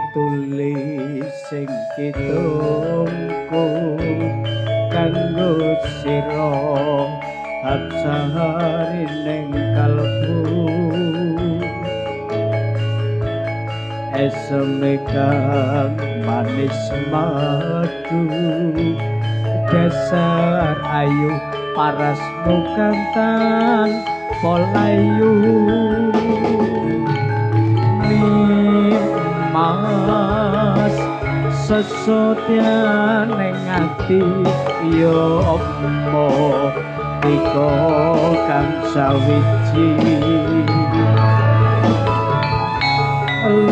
Tulis sing kitungku kanggo sira absari ning kalbu eseme kang manis madu dasar ayu parasmu kang tanpa layu. Mas sesotyane ati ya apa tika kang sawiji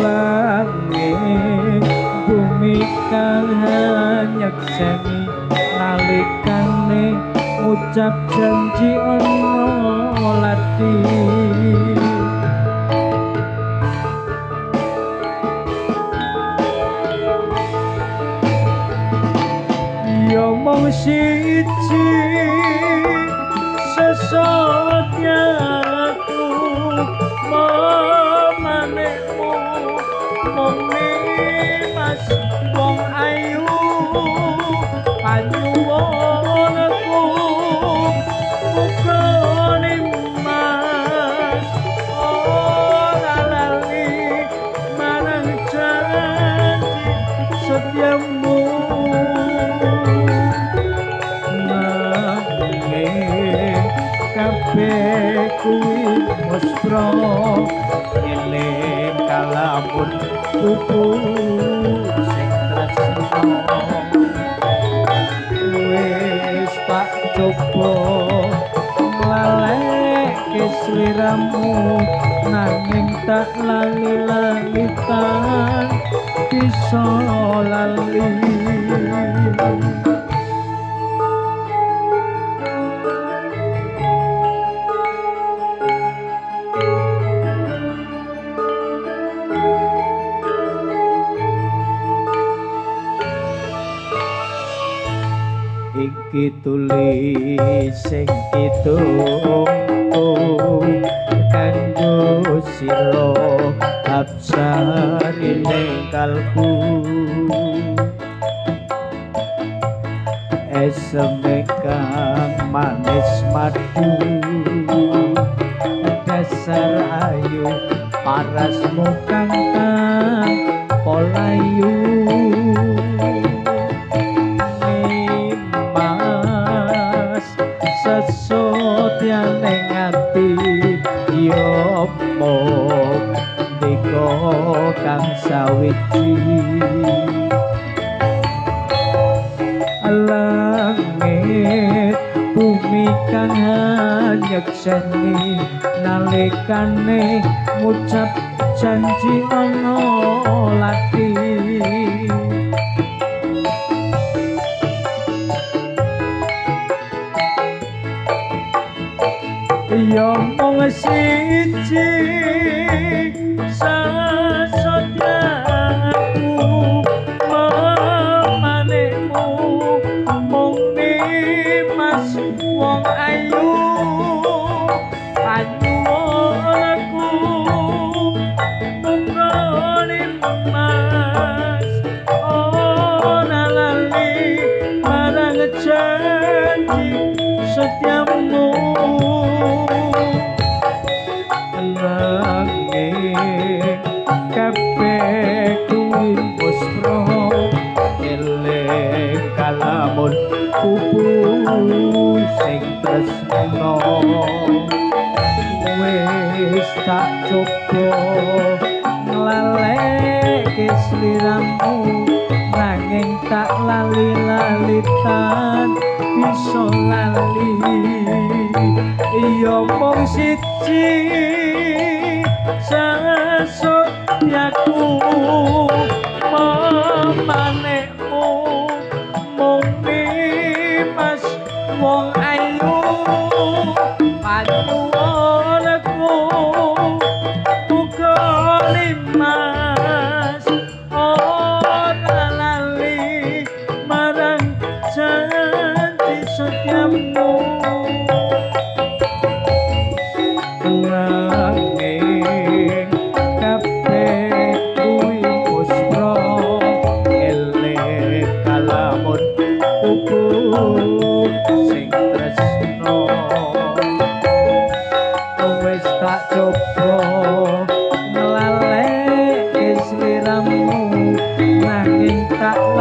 langit bumi kang nyekseni nalikane ngucap janji ana lati. Ya mung siji sesotyaku memanekmu mung nimas wong ayu panyuwunku muga nimas ora lali marang janji setyamu. Kabeh kuwi muspra eling kalamun pupu sing tresna wis tak coba nglaleke sliramu nanging tak lali-lali tan bisa lali. Iki tulis sing kitungku kanggo sira absari ning kalbu eseme kang manis madu dasar ayu parasmu kang tanpa layu. Sesotyane ati ya mung ndika kang sawiji langit bumi kang nyekseni nalikane ngucap janji ana lati. Ya mung siji sesotyaku memanekmu mung nimas wong ayu panyuwunku muga nimas ora lali marang janji setyamu. Langit kabeh kuwi muspra eling kalamun pupu sing tresna wis tak coba nglaleke sliramu nanging tak lali-lali tan bisa lali. Ya mung siji sesotyaku memanekmu mung nimas wong ayu panyuwunku muga nimas ora lali marang janji setyamu. Nanging kabeh kuwi Tak